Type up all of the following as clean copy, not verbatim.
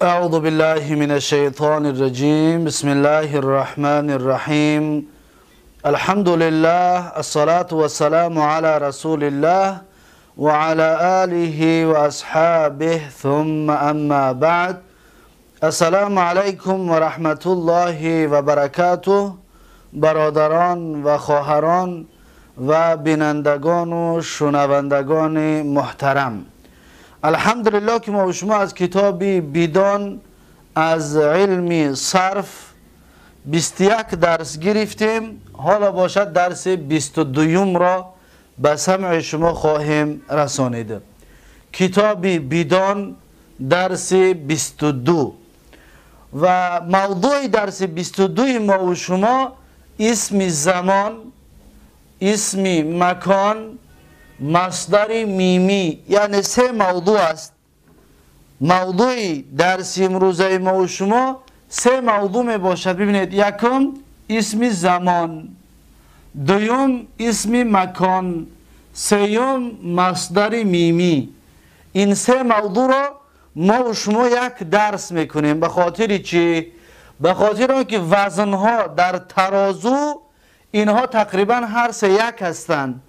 أعوذ بالله من الشيطان الرجيم. بسم الله الرحمن الرحيم. الحمد لله، الصلاة والسلام على رسول الله وعلى آله وأصحابه، ثم أما بعد. السلام علیکم و رحمت الله و برکاته. برادران و خواهران و بینندگان و شنوندگان محترم، الحمدلله که ما و شما از کتاب بیدان از علم صرف 21 درس گرفتیم. حالا باشد درس 22 را به سمع شما خواهیم رسانید. کتاب بیدان درس 22 و موضوع درس 22 ما و شما اسم زمان، اسم مکان، مصدر میمی، یعنی سه موضوع است. موضوع درس امروزه ما و شما سه موضوع می باشد. ببینید، یکم اسم زمان، دوم اسم مکان، سوم مصدر میمی. این سه موضوع را ما و شما یک درس میکنیم. به خاطر چی؟ به خاطر آنکه وزنها در ترازو اینها تقریبا هر سه یک هستند.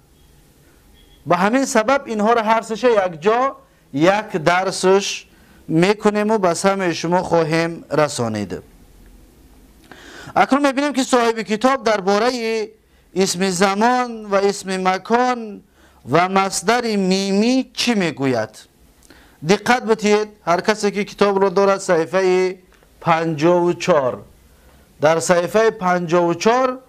به همین سبب اینها را هر سه یک جا یک درسش میکنیم و به سمع شما خواهیم رسانید. اکنون میبینیم که صاحب کتاب درباره اسم زمان و اسم مکان و مصدر میمی چی میگوید. دقت بدهید، هر کسی که کتاب را دارد صحیفه 54، در صحیفه 54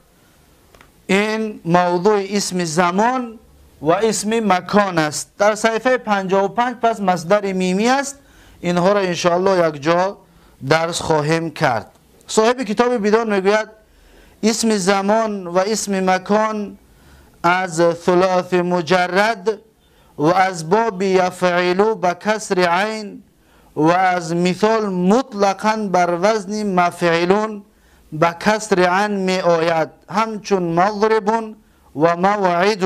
این موضوع اسم زمان و اسم مکان است. در صحیفه 55 پس مصدر میمی است. اینها را انشاءالله یک جا درس خواهیم کرد. صاحب کتاب بیدان میگوید اسم زمان و اسم مکان از ثلاث مجرد و از باب یفعلو به کسر عین و از مثال مطلقا بر وزن مفعلون به کسر عین می آید، همچون مضرب و موعد.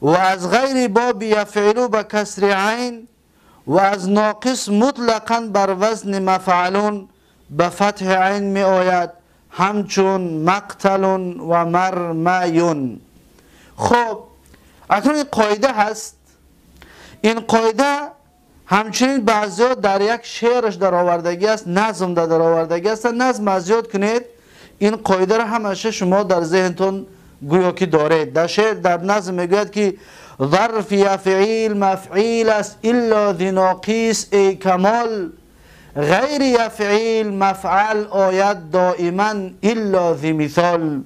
و از غیر باب یفعلو به کسر عین و از ناقص مطلقا بر وزن مفعلون به فتح عین می آید، همچون مقتل و مرمیون. خب اکنون این قاعده هست. این قاعده همچنین بعضیا در یک شعرش در آوردگی است، نظم در آوردگی است. نظم از یاد کنید، این قاعده را همیشه شما در ذهنتون گویا که دارید. در شعر در نظم میگوید که ظرف یفعیل مفعیل است الا ذی ناقص ای کمال، غیر یفعیل مفعل آید دائما الا ذی مثال،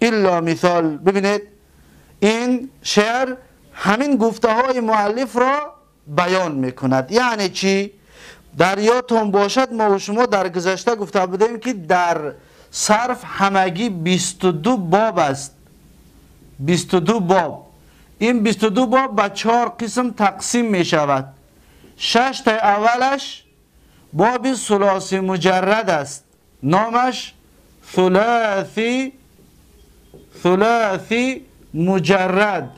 الا مثال. ببینید این شعر همین گفته های مؤلف را بیان میکند. یعنی چی؟ در یادتون باشد ما و شما در گذشته گفته بودیم که در صرف همگی 22 باب است. 22 باب. این 22 باب به 4 قسم تقسیم می شود. 6 تا اولش باب ثلاثی مجرد است، نامش ثلاثی مجرد.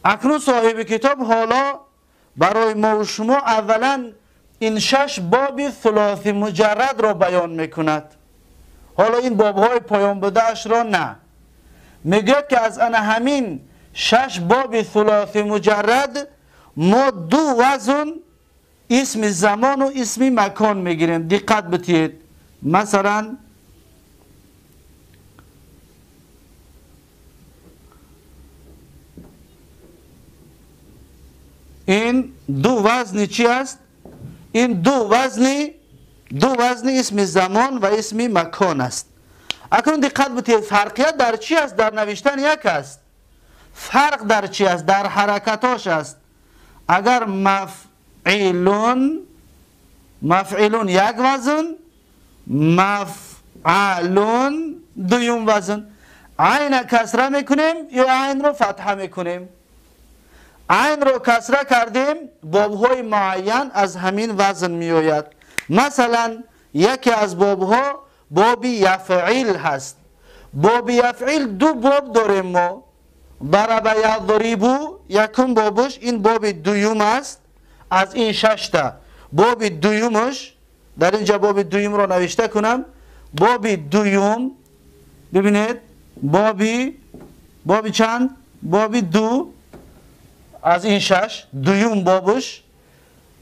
اکنون صاحب کتاب حالا برای ما و شما اولا این 6 باب ثلاثی مجرد را بیان میکند. حالا این بابهای پایان بوده‌اش را نه، میگوید که از ان همین 6 باب ثلاثی مجرد ما دو وزن اسم زمان و اسم مکان میگیریم. دقت بدهید، مثلا این دو وزن چی است؟ این دو وزن اسم زمان و اسم مکان است. اکنون دقت بدهید، فرقیت در چی است؟ در نوشتن یک است. فرق در چی است؟ در حرکتاش است. اگر مفعلون یک وزن، مفعلون دوم وزن. عین کسره میکنیم یا عین رو فتحه میکنیم؟ عین رو کسره کردیم، بابهای معین از همین وزن میآید. مثلا یکی از بابها باب یفعیل هست. باب یفعیل دو باب داریم ما. ضرب یضربو یکم بابش، این باب دوم است از این 6 تا. باب دویمش در اینجا باب دویم رو نوشته کنم. باب دویم ببینید، بابی چند؟ بابی دو از این شش، دویم بابش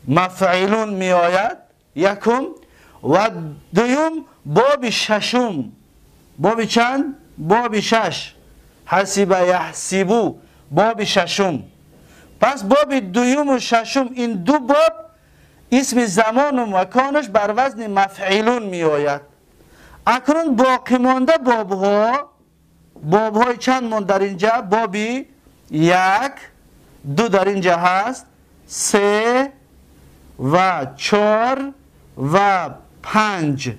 مفعیلون می آید یکم، و دویم باب ششم، باب چند؟ باب شش، حسب یحسبو، باب ششم. پس باب دویم و ششم این دو باب اسم زمان و مکانش بر وزن مفعیلون می آید. اکنون باقی مانده بابها، بابهای چند ماند در اینجا؟ بابی یک، دو در اینجا هست، سه و چهار و پنج.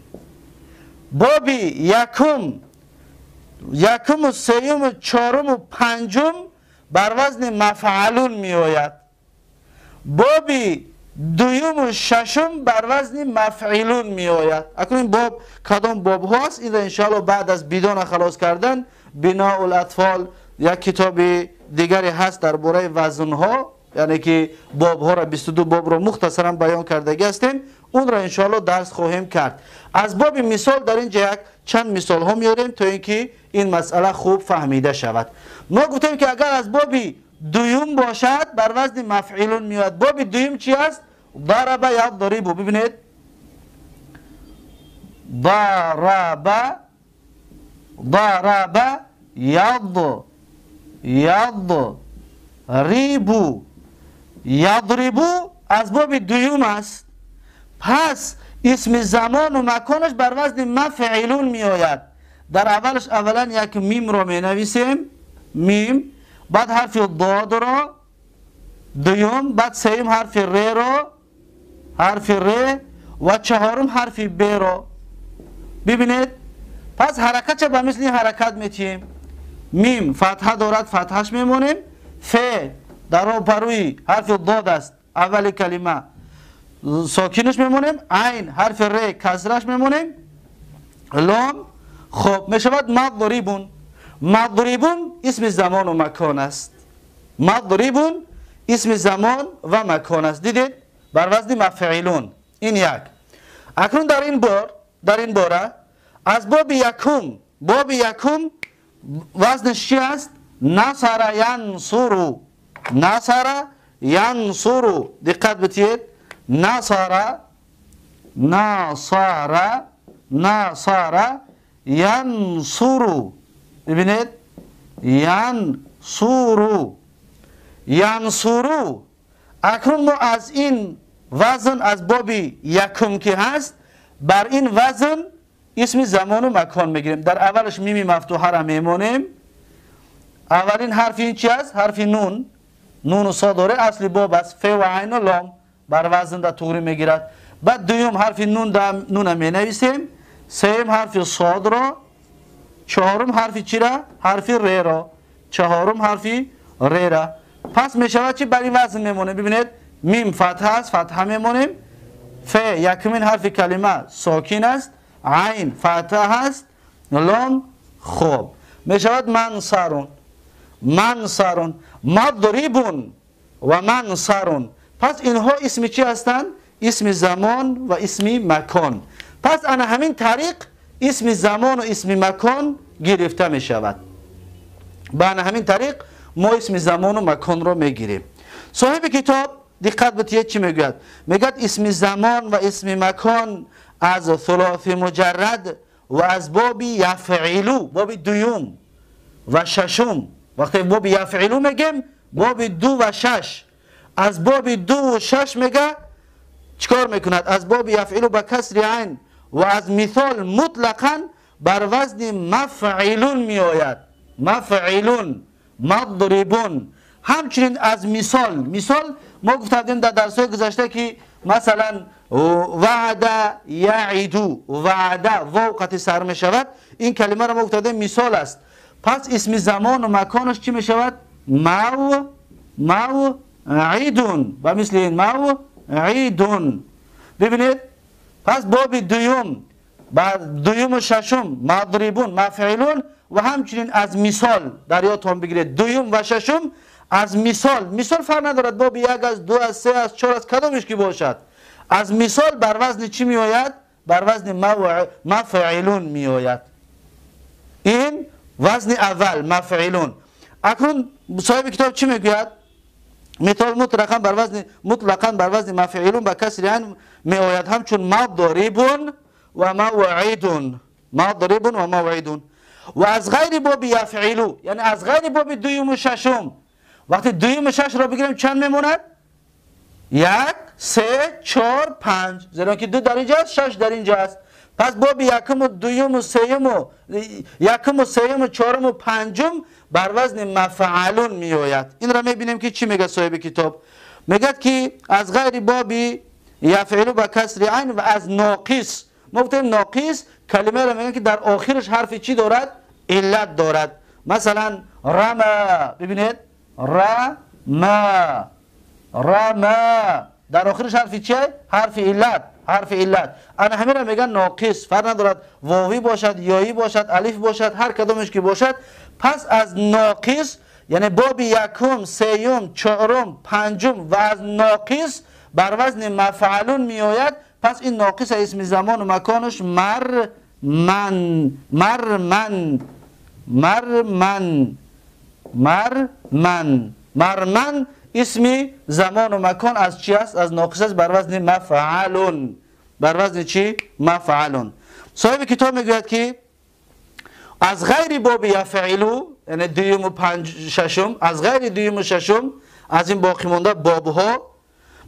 بابی یکم، یکم و سیوم و چهارم و پنجم بر وزن مفعلون می آید. بابی دویم و ششم بر وزن مفعیلون می آید. اکنون این باب کدام باب هاست؟ این را انشاءالله بعد از بدان خلاص کردن بناء الاطفال یک کتاب دیگری هست درباره وزن ها، یعنی که باب ها را 22 باب را مختصرا بیان کردگی هستیم، اون را انشاءالله درس خواهیم کرد. از باب مثال در اینجا یک چند مثال ها میاریم تا اینکه این مسئله خوب فهمیده شود. ما گفتیم که اگر از باب دویم باشد بر وزن مفعیلون میاد. باب دویم چی است؟ ضرب یضرب. ببینید ضرب، ضرب یض، یضرب، یضرب از باب دویم است. پس اسم زمان و مکانش بر وزن مفعیلون می آید. در اولش اولا یک میم را می نویسیم، میم، بعد حرف ضاد را دویم، بعد سیم حرف ر را، حرف ر، و چهارم حرف ب را. ببینید پس حرکت چه به مثل این حرکت میتیم. میم فتحه دارد، فتحش میمونیم. ف در پروی حرف ضاد است اول کلمه، ساکینش میمونیم. عین حرف ر کسرش میمونیم. لام خب میشود مضربون. مضربون اسم زمان و مکان است. مضربون اسم زمان و مکان است. دیدید بر وزن مفعیلون. این یک. اکنون در این بار، در این باره از باب یکم، باب یکم وزنش چی است؟ نصر ینصر، نصر ینصر. دقت بتید، نصر، نصر، نصر ینصر. ببینید ینصر، ینصر. اکنون ما از این وزن از باب یکم که هست بر این وزن اسم زمان و مکان میگیریم. در اولش میم مفتوحه را میمونیم. اولین حرف این چی است؟ حرف نون، نون و صاد داره، اصل باب است، ف و عین و لام بر وزن در طوری میگیرد. بعد دوم حرف نون در نون می نویسیم، سوم حرف صاد را، چهارم حرف چی را؟ حرف ر را، چهارم حرف ر را. پس میشود چی؟ بر این وزن میمونه. ببینید میم فتحه است، فتحه میمونیم. ف یکمین حرف کلمه ساکن است، عین فتحه است، لام خب میشود منصرون، منصرون، مضربون و منصرون. پس اینها اسم چی هستند؟ اسم زمان و اسم مکان. پس انا همین طریق اسم زمان و اسم مکان گرفته می شود. به همین طریق ما اسم زمان و مکان را می گیریم. صاحب کتاب دقت بدهید چی میگوید؟ میگوید اسم زمان و اسم مکان از ثلاث مجرد و از باب یفعلو، باب دوم و ششم. وقتی باب یفعلو میگیم باب دو و شش، از باب دو و شش میگه چیکار میکند؟ از باب یفعلو به کسر عین و از مثال مطلقا بر وزن مفعلون میآید. مفعلون، مضربون. همچنین از مثال، مثال ما گفتیم در درس‌های گذشته که مثلا وعد یعدو، وعده واو قطع سر می شود، این کلمه را ما گفتیم مثال است. پس اسم زمان و مکانش چی می شود؟ موعدون و مثل این موعدون. ببینید پس باب دوم، بعد دوم و ششم مضربون، مفعلون و همچنین از مثال در یادتان بگیرید دوم و ششم از مثال. مثال فرق ندارد باب یک از دو از سه از چهار از کدامش که باشد، از مثال بر وزن چی می آید؟ بر وزن مفعلون می آید. این وزن اول مفعلون. اکنون صاحب کتاب چی میگوید؟ مثال مطلقاً بر وزن مطلقاً بر وزن مفعلون با کسر عین می آید، همچون مضرب و موعد، مضرب و موعد. و از غیر باب یفعلو، یعنی از غیر باب دویم و ششم. وقتی دویم و شش را بگیریم چند میموند؟ 1 3 4 5، زیرا که 2 در اینجا است، 6 در اینجا است. پس باب یکم و دویم و سیم و یکم و سیم و چهارم و پنجم بر وزن مفعلون می آید. این را می بینیم که چی میگه صاحب کتاب. میگه که از غیر باب یفعلو با کسر عین و از ناقص. ما گفتیم ناقص کلمه را میگن که در آخرش حرف چی دارد؟ علت دارد. مثلا رما، ببینید رما، رما در آخرش حرف چیه؟ حرف علت، حرف علت. انا همین را میگن ناقص. فرق ندارد واوی باشد، یایی باشد، الف باشد، هر کدامش که باشد. پس از ناقص یعنی باب یکم، سیوم، چهارم، پنجم و از ناقص بر وزن مفعلون میآید. پس این ناقص اسم زمان و مکانش مر من، مر من، مر من، مر من، مر من اسم زمان و مکان از چی است؟ از ناقص است بر وزن مفعلون. بر وزن چی؟ مفعلون. صاحب کتاب میگوید که از غیر باب یفعلو، یعنی دویم و پنج ششم، از غیر دویم و ششم از این باقی مانده بابها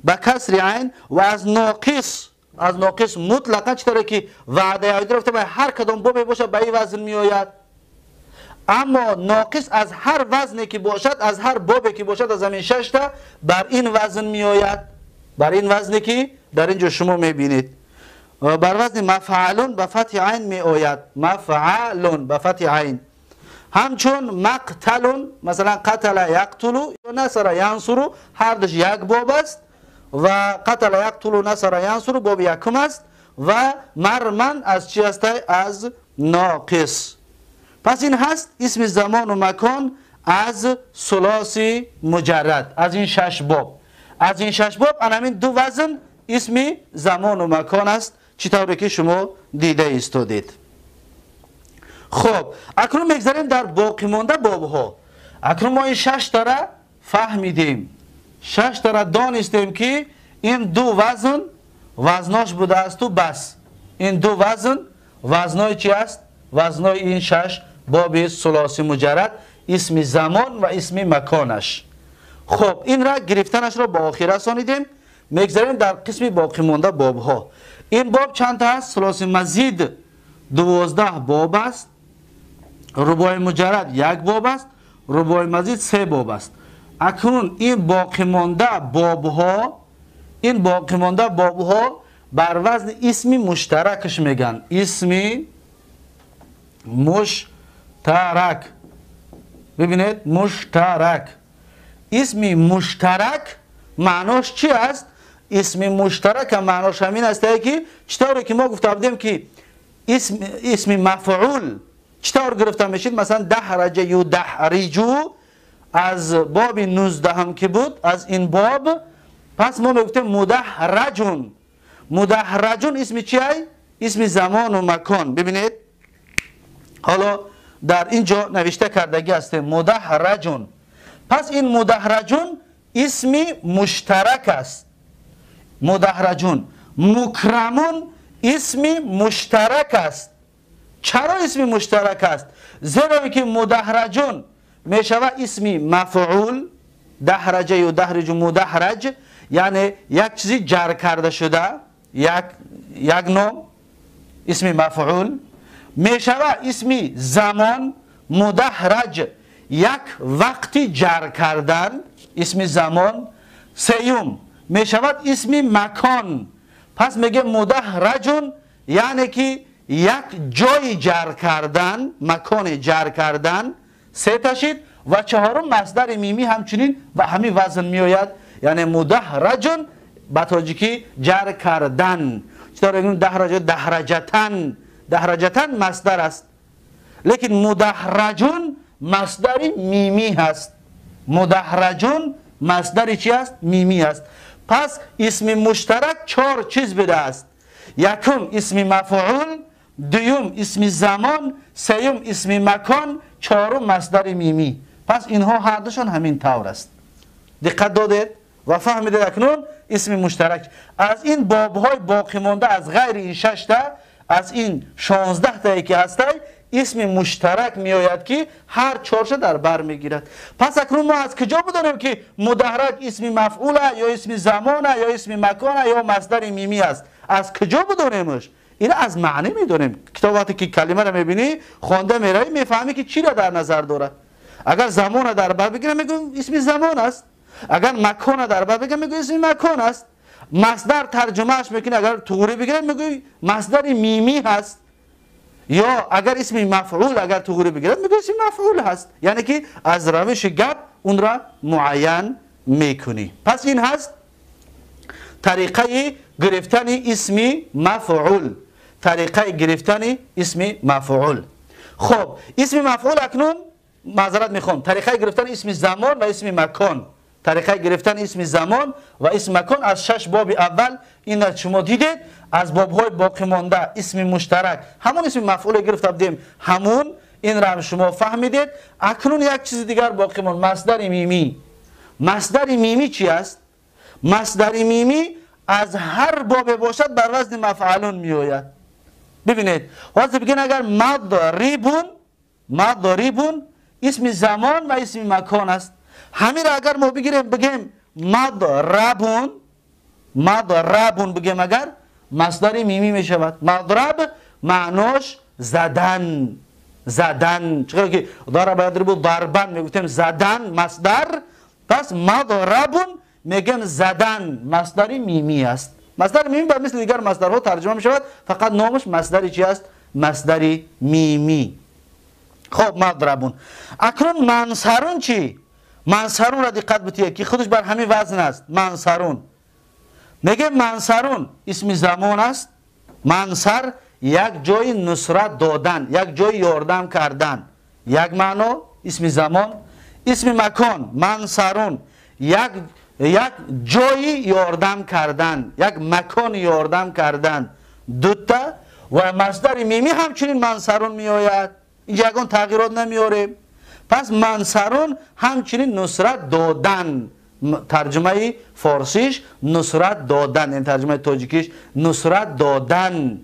با کسر عین و از ناقص، از ناقص مطلقا چطوره که وعده یعید رفته به هر کدام باب باشه به این وزن میآید. اما ناقص از هر وزنی که باشد، از هر بابی که باشد، از همین 6 تا بر این وزن میآید، بر این وزنی که در اینجا شما میبینید بر وزن مفعلون به فتح عین میآید. مفعلون به فتح عین، همچون مقتلون، مثلا قتل یقتل و نصر ینصر، هر دوش یک باب است و قتل یقتل و نصر ینصر باب یکم است و مرمن از چی است؟ از ناقص. پس این هست اسم زمان و مکان از ثلاثی مجرد، از این 6 باب. از این 6 باب همین 2 وزن اسم زمان و مکان است، چطوری که شما دیده ایستادید. خب اکنون میگذاریم در باقی مانده بابها. اکنون ما این 6 تا را فهمیدیم، 6 تا را دانستیم که این 2 وزن وزناش بوده است و بس. این 2 وزن وزنای چی است؟ وزنای این 6 باب ثلاثی مجرد، اسم زمان و اسم مکانش. خب این را گرفتنش را با آخر رسانیدیم. میگذاریم در قسم باقی مانده بابها. این باب چند تا است؟ ثلاثی مزید 12 باب است، رباعی مجرد 1 باب است، رباعی مزید 3 باب است. اکنون این باقی مانده بابها، این باقی مانده بابها بر وزن اسم مشترکش میگن. اسم مشترک، ببینید مشترک، اسم مشترک معناش چی است؟ اسم مشترک معناش همین است که چطور که ما گفته بودیم که اسم مفعول چطور گرفته میشید؟ مثلا دحرج یدحرجو از باب 19 هم که بود، از این باب پس ما میگفتیم مدحرجون. مدحرجون اسم چیه؟ اسم زمان و مکان. ببینید حالا در اینجا نوشته کردگی است مدحرجون. پس این مدحرجون اسم مشترک است. مدحرجون. مکرمون اسم مشترک است. چرا اسم مشترک است؟ زیرا که مدحرجون میشود اسم مفعول، دحرج یا دحرج مدحرج، یعنی یک چیزی جر کرده شده، یک نوع اسم مفعول میشود اسم زمان مدحرج، یک وقتی جر کردن اسم زمان. سیوم میشود اسم مکان. پس میگه مدحرجون یعنی که یک جای جر کردن، مکان جر کردن، 3 تا شد. و چهارم مصدر میمی همچنین و همین وزن میآید، یعنی مدحرجون به تاجیکی جر کردن. چطور میگیم دحرج؟ دحرجتن، دحرجتن مصدر است، لیکن مدحرجون مصدر میمی هست. مدحرجون مصدر چی است؟ میمی است. پس اسم مشترک چهار چیز بوده است. یکم اسم مفعول، دوم اسم زمان، سوم اسم مکان، چهارم مصدر میمی. پس اینها هر دوشان همین طور است. دقت دادید و فهمیدید اکنون اسم مشترک از این بابهای باقی مانده، از غیر این 6 تا، از این 16 تایی که هسته، اسم مشترک میآید که هر چهارش در بر میگیرد. پس اکنون ما از کجا بدانیم که مدحرج اسم مفعول یا اسم زمان یا اسم مکان یا مصدر میمی است؟ از کجا بدانیمش؟ این از معنی میدونیم. کتاب وقتی که کلمه را میبینی، خوانده میروی، میفهمی که چی را در نظر داره. اگر زمان را در بر بگیره میگم اسم زمان است، اگر مکان را در بر بگیره میگم اسم مکان است، مصدر ترجمهش میکنه اگر تغری بگیره میگم مصدر میمی هست، یا اگر اسم مفعول اگر تغری بگیره میگم اسم مفعول هست. یعنی که از روش گپ اون را معین میکنی. پس این هست طریقه گرفتن اسم مفعول، طریقه گرفتن اسم مفعول. خب اسم مفعول اکنون معذرت میخوام، طریقه گرفتن اسم زمان و اسم مکان، طریقه گرفتن اسم زمان و اسم مکان از 6 باب اول این را شما دیدید. از بابهای باقی مانده اسم مشترک همون اسم مفعول گرفته بودیم، همون این را هم شما فهمیدید. اکنون یک چیز دیگر باقی ماند، مصدر میمی. مصدر میمی چی است؟ مصدر میمی از هر باب باشد بر وزن مفعلون میآید. ببینید واسه بگین اگر مضربون، مضربون اسم زمان و اسم مکان است. همین را اگر ما بگیریم بگیم مضربون، مضربون بگیم اگر مصدر میمی می شود. مضرب معناش زدن، زدن، چرا که ضرب یضرب ضربا میگفتیم زدن مصدر، پس مضربون میگم زدن مصدر میمی است. مصدر میمی با مثل دیگر مصدرها ترجمه می شود، فقط نامش مصدر چی است؟ مصدر میمی. خب مضربون. اکنون منصرون چی؟ منصرون را دقت بتید که خودش بر همین وزن است. منصرون میگه منصرون اسم زمان است. منصر یک جای نصرت دادن، یک جای یاردم کردن، یک معنا اسم زمان. اسم مکان منصرون یک جای یاردم کردن، یک مکان یاردم کردن، دوتا. و مصدر میمی همچنین منصرون میآید، اینجا یکان تغییرات نمیاریم. پس منصرون همچنین نصرت دادن، ترجمه فارسیش نصرت دادن، این ترجمه تاجیکیش نصرت دادن.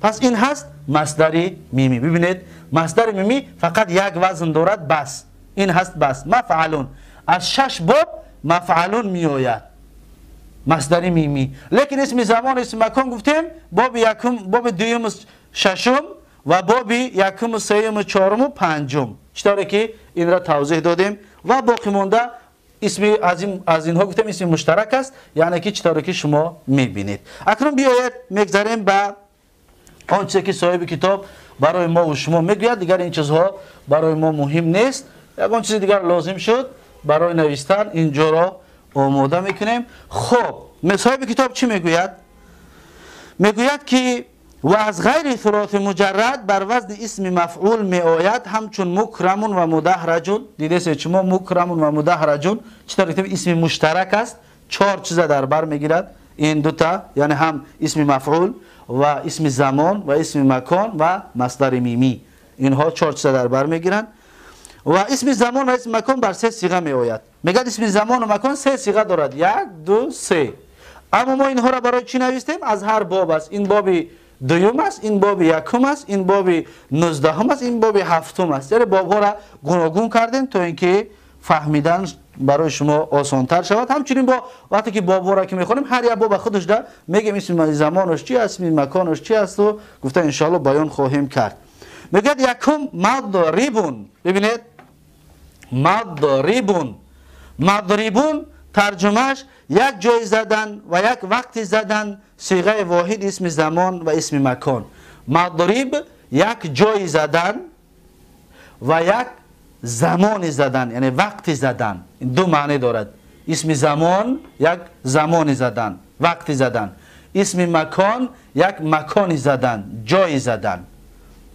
پس این هست مصدر میمی. ببینید مصدر میمی فقط یک وزن دارد بس، این هست بس. مفعلون از 6 باب مفعلون میآید مصدر میمی. لیکن اسم زمان اسم مکان گفتیم باب یکم، باب دوم، ششم و باب یکم، سوم، چهارم و پنجم، چطوره که این را توضیح دادیم. و باقی مانده اسم از اینها گفتیم اسم مشترک است، یعنی که چطوره که شما میبینید. اکنون بیاید میگذریم به آنچه که صاحب کتاب برای ما و شما میگوید. دیگر این چیزها برای ما مهم نیست، یکان چیز دیگر لازم شد برای نوشتن اینجا را آماده میکنیم. خب صاحب کتاب چی میگوید؟ میگوید که و از غیر ثلاث مجرد بر وزن اسم مفعول می آید، همچون مکرمون و مدحرجون. دیده سید شما مکرمون و مدحرجون چطور گفتیم اسم مشترک است، 4 چیز در بر میگیرد این دوتا، یعنی هم اسم مفعول و اسم زمان و اسم مکان و مصدر میمی، اینها 4 چیز در بر میگیرند. و اسم زمان و اسم مکان بر 3 صیغه می آید. میگه اسم زمان و مکان 3 صیغه دارد، 1 2 3. اما ما اینها را برای چی نوشتیم؟ از هر باب است. این باب دوم است، این باب یکم است، این باب 19 است، این باب هفتم است. یعنی بابها را گوناگون کردیم تا اینکه فهمیدن برای شما آسانتر شود. همچنین با وقتی که بابها را که میخوانیم هر یک باب خودش ده میگیم اسم زمانش چی است، اسم مکانش چی است و گفته ان شاء الله بیان خواهیم کرد. میگه یکم مضربون. ببینید مضربون، مضربون ترجمهش یک جای زدن و یک وقت زدن، صیغه واحد اسم زمان و اسم مکان. مضرب یک جای زدن و یک زمان زدن، یعنی وقت زدن، این دو معنی دارد. اسم زمان یک زمان زدن، وقت زدن. اسم مکان یک مکان زدن، جای زدن.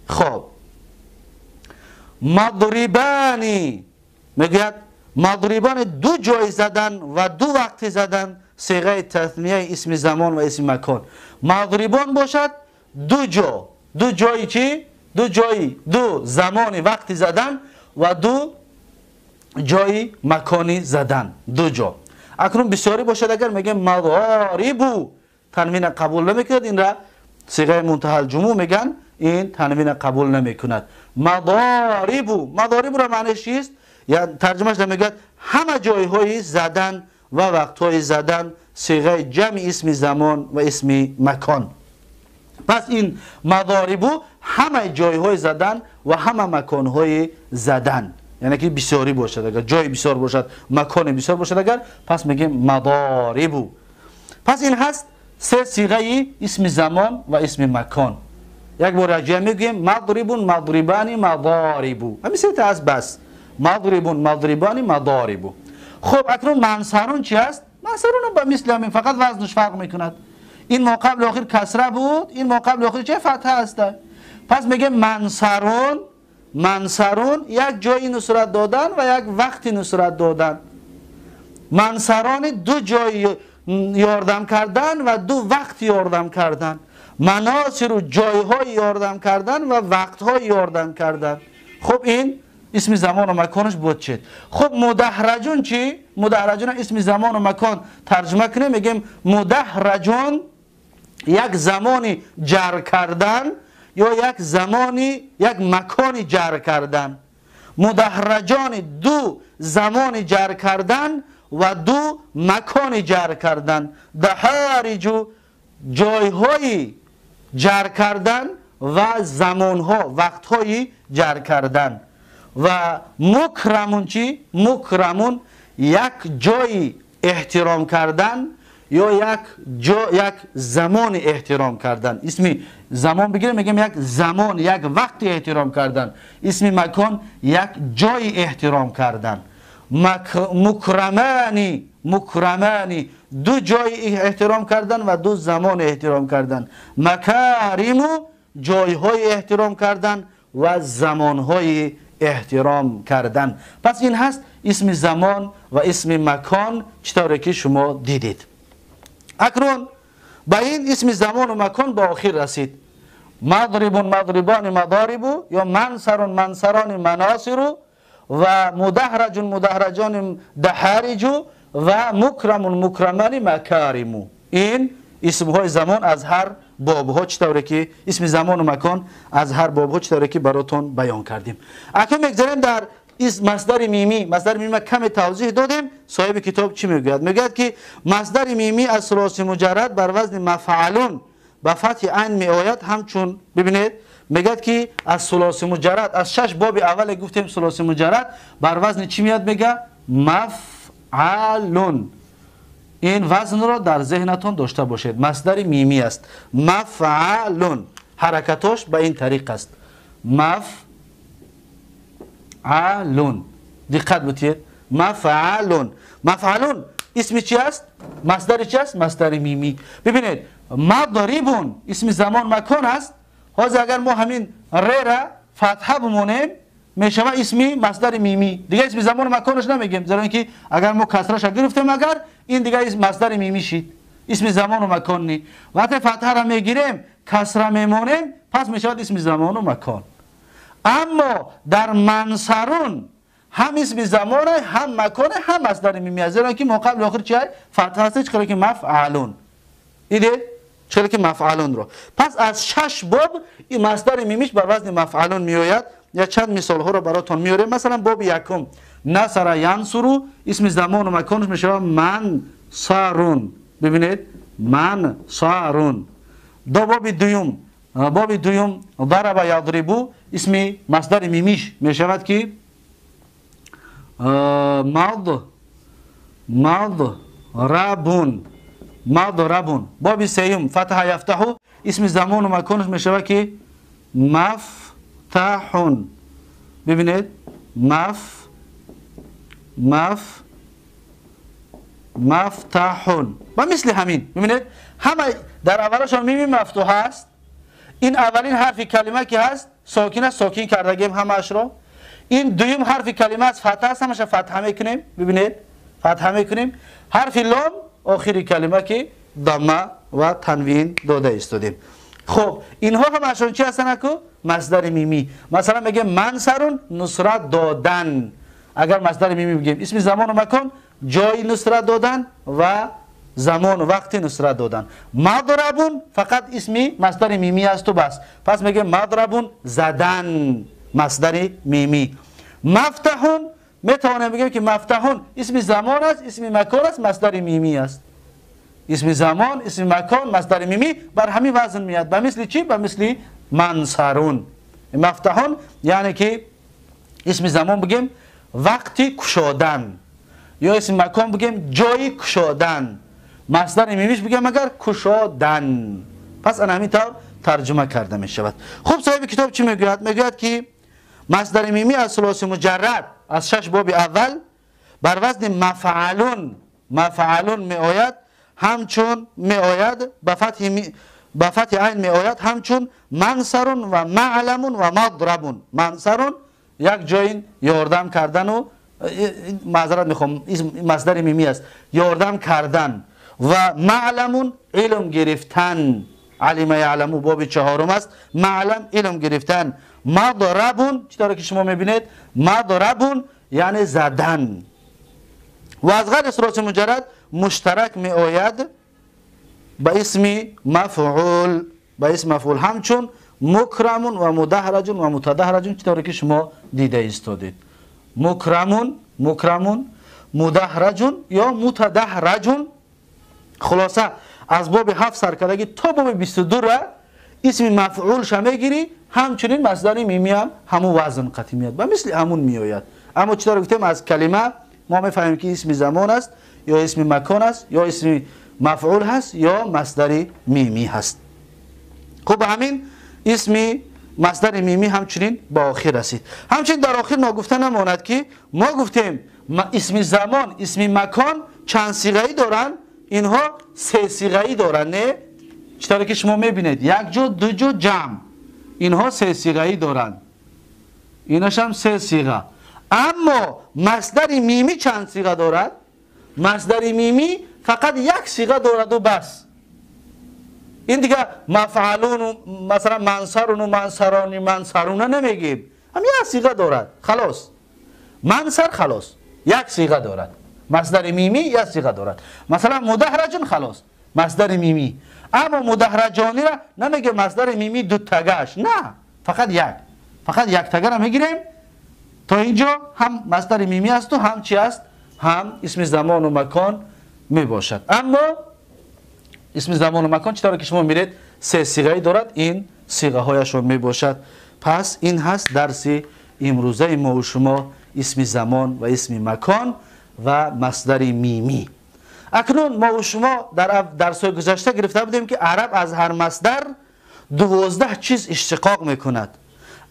خب مضربانی میگوید مضربان دو جای زدن و دو وقت زدن، صیغه تثنیه اسم زمان و اسم مکان. مضربان باشد دو جا، دو جایی چی؟ دو جایی، دو زمان وقتی زدن و دو جایی مکانی زدن، دو جا. اکنون بسیاری باشد اگر میگه مضاربو تنوین قبول نمیکند، این را صیغه منتهی الجموع میگن، این تنوین قبول نمیکند. مضاربو، مضارب را معنیش چیست؟ یا ترجمهش میگه همه جایهای زدن و وقتهای زدن، صیغه جمع اسم زمان و اسم مکان. پس این مضاربو همه جایهای زدن و همه مکانهای زدن، یعنی که بسیاری باشد، اگر جای بسیار باشد، مکان بسیار باشد اگر، پس میگیم مضاربو. پس این هست سه صیغه اسم زمان و اسم مکان. یک بار رجعه میگیم مضربون، مضربانی، مضاربو، همین سه تا است بس. مضربون، مضربانی، مضاربو. خب اکنون منصرون چی است؟ منصرون هم به مثل همین، فقط وزنش فرق میکند. این ما قبل آخر کسره بود، این ما قبل آخر چه؟ فتحه است. پس میگه منصرون، منصرون یک جایی نصرت دادن و یک وقتی نصرت دادن. منصران دو جای یاردم کردن و دو وقت یاردم کردن. مناصر و جایهای یاردم کردن و وقتهای یاردم کردن. خب این اسم زمان و مکانش بود چید. خب مدحرجون چی؟ مدحرجون اسم زمان و مکان ترجمه کنیم، میگیم مدحرجون یک زمانی جر کردن یا یک زمانی یک مکانی جر کردن. مدحرجان دو زمان جر کردن و دو مکان جر کردن. دحارج جایهای جر کردن و زمانها وقتهای جر کردن. و مکرمون چی؟ مکرمون یک جای احترام کردن یا یک جا، یک زمان احترام کردن. اسم زمان بگیریم میگیم یک زمان، یک وقت احترام کردن. اسم مکان یک جای احترام کردن. مکرمانی، مکرمانی دو جای احترام کردن و دو زمان احترام کردن. مکارم جایهای احترام کردن و زمانهای احترام کردن. پس این هست اسم زمان و اسم مکان چطوری که شما دیدید. اکنون با این اسم زمان و مکان به آخر رسید. مضرب مضربان مضارب یا منصر منصران مناصر و مدحرج مدحرجان دحارج و مکرم مکرمان مکارم. این اسمهای زمان از هر بابها چطوری که اسم زمان و مکان از هر بابها چطوری که براتون بیان کردیم. اکنون میگذاریم در مصدر میمی. مصدر میمی کم توضیح دادیم. صاحب کتاب چی میگوید؟ میگوید که مصدر میمی از ثلاثی مجرد بر وزن مفعلون به فتح عین می آید. همچون ببینید میگه که از ثلاثی مجرد، از شش باب اول گفتیم ثلاثی مجرد بر وزن چی میاد؟ میگه مفعلون. این وزن را در ذهنتون داشته باشید. مصدر میمی است، مفعلون. حرکتاش به این طریق است، مفعلون. دقت بتید، مفعلون. مفعلون اسم چی است؟ مصدر چی است؟ مصدر میمی. ببینید مضربون اسم زمان مکان است. حالا اگر ما همین ر را فتحه بمونیم میشود اسمی مصدر میمی. دیگه اسم زمان مکانش نمیگیم، زیرا اینکه اگر ما کسرش گرفتیم اگر این دیگه اسم مصدر میمی شید، اسم زمان و مکان نی. وقتی فتحه را میگیریم کسره میمونیم پس میشود اسم زمان و مکان. اما در منصرون هم اسم زمان هم مکان هم مصدر میمی است، زیرا اینکه ما قبل آخر چیه؟ فتحه است، چرا که مفعلون. ایده چرا که مفعلون رو. پس از شش باب این مصدر میمیش بر وزن مفعلون میآید. یا چند مثال ها رو براتون میاریم. مثلا باب یکم نصر ینصرو اسم زمان و مکانش میشه منصرون. ببینید منصرون. دو باب دوم، باب دوم ضرب یضربو اسم مصدر میمیش میشود که مضربون، مضربون. باب سیوم فتح یفتح اسم زمان و مکانش میشود که مفتحون. ببینید مف مف مفتحون و مثل همین. ببینید همه در اولشان میمی مفتوح است. این اولین حرف کلمه که هست ساکن است، ساکن کردگیم همش را. این دوم حرف کلمه است فتح است، همش فتحه میکنیم. ببینید فتحه میکنیم. حرف لام آخری کلمه که ضمه و تنوین داده ایستادیم. خب اینها همشون چی هستن کو؟ مصدر میمی. مثلا میگه منصرون نصرت دادن. اگر مصدر میمی بگیم اسم زمان و مکان، جای نصرت دادن و زمان و وقت نصرت دادن. مضربون فقط اسمی مصدر میمی است و بس. پس میگه مضربون زدن، مصدر میمی. مفتحون میتوانیم بگیم که مفتحون اسم زمان است، اسم مکان است، مصدر میمی است. اسم زمان، اسم مکان، مصدر میمی بر همین وزن میاد. به مثل چی؟ به مثل منصرون. مفتحون یعنی که اسم زمان بگیم وقتی کشادن، یا اسم مکان بگیم جای کشادن، مصدر میمیش بگیم اگر کشادن. پس ان همین طور ترجمه کرده می شود. خب صاحب کتاب چی میگوید؟ میگوید که مصدر میمی از ثلاثی مجرد از 6 باب اول بر وزن مفعلون، مفعلون می آید، همچون می آید به فتح عین می آید، همچون منصرون و معلمون و مضربون. منصرون یک جای یاردم کردن و معذرت میخوام مصدر میمی است، یاردم کردن، و معلمون علم گرفتن، علم یعلمو باب 4 است، معلم علم گرفتن. مضربون چطور که شما میبینید مضربون یعنی زدن. و از غیر ثلاثی مجرد مشترک می آید به اسم مفعول، به اسم مفعول، همچون مکرمون و مدحرجون و متدحرجون چطور که شما دیده ایستادید. مکرمون، مکرمون، مدحرجون یا متدحرجون. خلاصه از باب 7 سرکردگی تا باب 22 را اسم مفعول شه میگیری، همچنین مصدر میمی هم همون وزن قطعی میاد و مثل همون میآید. اما چطور گفتیم از کلمه ما میفهمیم که اسم زمان است یا اسم مکان است یا اسم مفعول هست یا مصدر میمی هست. خب همین اسم مصدر میمی همچنین با آخر رسید. همچنین در آخر ناگفته نماند که ما گفتیم اسم زمان، اسم مکان چند صیغه‌ای دارن؟ اینها 3 صیغه‌ای دارن، نه؟ چطور که شما میبینید یک جو، دو جو، جمع، اینها 3 صیغه‌ای دارن، ایناش هم 3 صیغه. اما مصدر میمی چند صیغه دارد؟ مصدر میمی فقط یک صیغه دارد و بس. این دیگه مفعلون مثلا منصرون و منصرانی منصرون نمیگیم، هم یک صیغه دارد خلاص. منصر خلاص یک صیغه دارد، مصدر میمی یک صیغه دارد. مثلا مدحرجون خلاص مصدر میمی. اما مدحرجانی را نمیگه مصدر میمی دو تگش، نه، فقط یک، فقط یک تگه را میگیریم. تا اینجا هم مصدر میمی است و هم چی است؟ هم اسم زمان و مکان می باشد. اما اسم زمان و مکان چطور که شما میرید 3 صیغه دارد، این صیغه هایشون می باشد. پس این هست درس امروزه ما و شما، اسم زمان و اسم مکان و مصدر میمی. اکنون ما و شما در درس گذشته گرفته بودیم که عرب از هر مصدر 12 چیز اشتقاق میکند.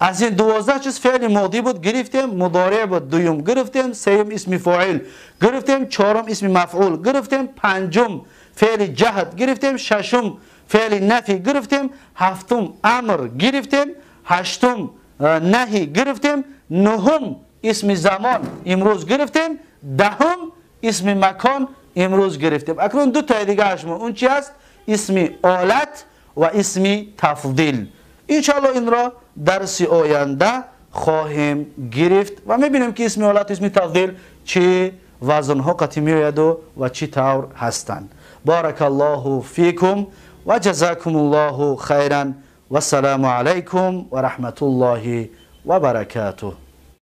از این 12 چیز فعل ماضی بود گرفتیم، مضارع بود دوم گرفتیم، سوم اسم فاعل گرفتیم، چهارم اسم مفعول گرفتیم، پنجم فعل جهد گرفتیم، ششم فعل نفی گرفتیم، هفتم امر گرفتیم، هشتم نهی گرفتیم، نهم اسم زمان امروز گرفتیم، دهم اسم مکان امروز گرفتیم. اکنون دو تا دیگه اشما اون چی است؟ اسم آلت و اسم تفضیل. انشاءالله این را درس آینده خواهیم گرفت و میبینیم که اسم آلت و اسم تفضیل چه وزنها قطعی میآید و چه طور هستند. بارک الله فیکم و جزاکم الله خیرا و السلام علیکم و رحمت الله و برکاته.